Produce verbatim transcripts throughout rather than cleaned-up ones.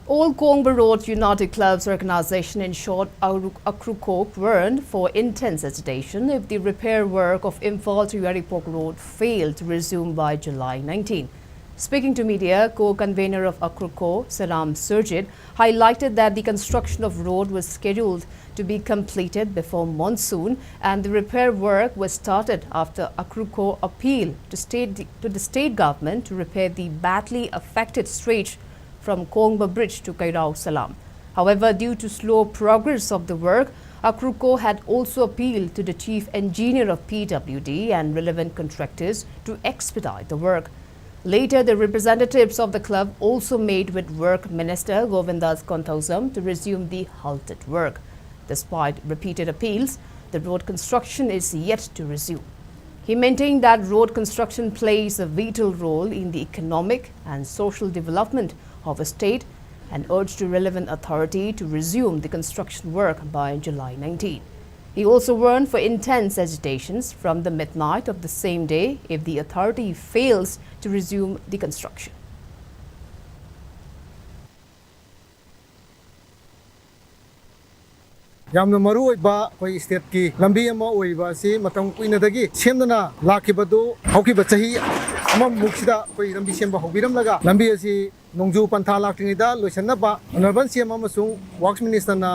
All Kongba Road United Clubs Organization, in short, Akrukho, warned for intense agitation if the repair work of Imphal to Yairipok Road failed to resume by July nineteen. Speaking to media, co-convener of Akrukho, Salam Surjit, highlighted that the construction of road was scheduled to be completed before monsoon, and the repair work was started after Akrukho appealed to state, to the state government to repair the badly affected stretch from Kongba Bridge to Kairao Salam. However, due to slow progress of the work, Akrukho had also appealed to the chief engineer of P W D and relevant contractors to expedite the work. Later, the representatives of the club also met with Work Minister Govindas Konthoujam to resume the halted work. Despite repeated appeals, the road construction is yet to resume. He maintained that road construction plays a vital role in the economic and social development of a state and urged the relevant authority to resume the construction work by July nineteen. He also warned for intense agitations from the midnight of the same day if the authority fails to resume the construction. ꯌꯥꯝꯅ ꯃꯔꯨ ꯑꯣꯏꯕ ꯑꯩꯈꯣꯏ ꯁ꯭ꯇꯦꯠꯀꯤ ꯂꯝꯕꯤ ꯑꯃ ꯑꯣꯏꯔꯤꯕ ꯑꯁꯤ ꯃꯇꯝ ꯀꯨꯏꯅꯗꯒꯤ ꯁꯦꯝꯗꯅ ꯂꯥꯛꯈꯤꯕꯗꯨ ꯍꯧꯈꯤꯕ ꯆꯍꯤ ꯑꯃꯃꯨꯛꯁꯤꯗ ꯑꯩꯈꯣꯏ ꯂꯝꯕꯤ ꯁꯦꯝꯕ ꯍꯧꯕꯤꯔꯝꯂꯒ ꯂꯝꯕꯤ ꯑꯁꯤ ꯅꯣꯡꯖꯨ ꯄꯟꯊꯥ ꯂꯥꯛꯇ꯭ꯔꯤꯉꯩꯗ ꯂꯣꯏꯁꯤꯟꯅꯕ ꯑꯣꯅꯔꯦꯕꯜ ꯁꯤ ꯑꯦꯝ ꯑꯃꯁꯨꯡ ꯋꯥꯔꯛꯁ ꯃꯤꯅꯤꯁꯇꯔꯅ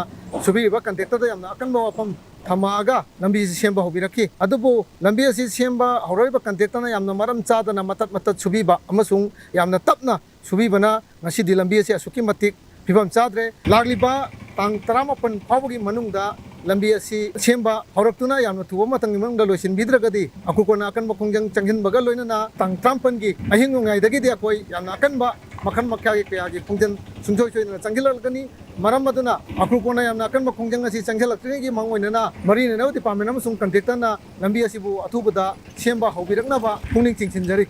ꯁꯨꯕꯤꯔꯤꯕ ꯀꯟꯇ꯭ꯔꯦꯛꯇꯔꯗ ꯌꯥꯝꯅ ꯑꯀꯟꯕ ꯋꯥꯐꯝ ꯊꯝꯃꯛꯑꯒ ꯂꯝꯕꯤ ꯑꯁꯤ ꯁꯦꯝꯕ ꯍꯧꯕꯤꯔꯛꯈꯤ꯫ ꯑꯗꯨꯕꯨ ꯂꯝꯕꯤ ꯑꯁꯤ ꯁꯦꯝꯕ ꯍꯧꯔꯛꯂꯤꯕ ꯀꯟꯇ꯭ꯔꯦꯛꯇꯔꯅ ꯌꯥꯝꯅ ꯃꯔꯝ ꯆꯥꯗꯅ ꯃꯇꯠ ꯃꯇꯠ ꯁꯨꯕꯤꯕ ꯑꯃꯁꯨꯡ ꯌꯥꯝꯅ ꯇꯞꯅ ꯁꯨꯕꯤꯕꯅ ꯉꯁꯤꯗꯤ ꯂꯝꯕꯤ ꯑꯁꯤ ꯑꯁꯨꯛꯀꯤ ꯃꯇꯤꯛ ꯐꯤꯕꯝ ꯆꯥꯗ꯭ꯔꯦ꯫ ꯂꯥꯛꯂꯤꯕ ꯇꯥꯡ ꯇꯔꯥꯃꯥꯄꯟ ꯐꯥꯎꯕꯒꯤ ꯃꯅꯨꯡꯗ ꯂꯝꯕꯤ ꯑꯁꯤ ꯁꯦꯝꯕ ꯍꯧꯔꯛꯇꯨꯅ ꯌꯥꯝꯅ ꯊꯨꯕ ꯃꯇꯝꯒꯤ ꯃꯅꯨꯡꯗ ꯂꯣꯏꯁꯤꯟꯕꯤꯗ꯭ꯔꯒꯗꯤ ꯑꯀ꯭ꯔꯨꯈꯣꯅ ꯑꯀꯟꯕ ꯈꯣꯡꯖꯪ ꯆꯪꯁꯤꯟꯕꯒ ꯂꯣꯏꯅꯅ ꯇꯥꯡ ꯇꯔꯥꯃꯥꯄꯟꯒꯤ ꯑꯍꯤꯡ ꯅꯣꯡꯌꯥꯏꯗꯒꯤꯗꯤ ꯑꯩꯈꯣꯏ ꯌꯥꯝꯅ ꯑꯀꯟꯕ ꯃꯈꯜ ꯃꯈꯥꯒꯤ ꯀꯌꯥꯒꯤ ꯈꯣꯡꯖꯪ ꯁꯨꯡꯁꯣꯏ ꯁꯣꯏꯗꯅ ꯆꯪꯁꯤꯜꯂꯛꯀꯅꯤ꯫ ꯃꯔꯝ ꯑꯗꯨꯅ ꯑꯀ꯭ꯔꯨꯈꯣꯅ ꯌꯥꯝꯅ ꯑꯀꯟꯕ ꯈꯣꯡꯖꯪ ꯑꯁꯤ ꯆꯪꯁꯤꯜꯂꯛꯇ꯭ꯔꯤꯉꯩꯒꯤ ꯃꯥꯡꯑꯣꯏꯅꯅ ꯃꯔꯤ ꯂꯩꯅꯕ ꯗꯤꯄꯥꯔꯠꯃꯦꯟ ꯑꯃꯁꯨꯡ ꯀꯟꯇ꯭ꯔꯦꯛꯇꯔꯅ ꯂꯝꯕꯤ ꯑꯁꯤꯕꯨ ꯑꯊꯨꯕꯗ ꯁꯦꯝꯕ ꯍꯧꯕꯤꯔꯛꯅꯕ ꯄꯨꯛꯅꯤꯡ ꯆꯤꯡꯁꯤꯟꯖꯔꯤ꯫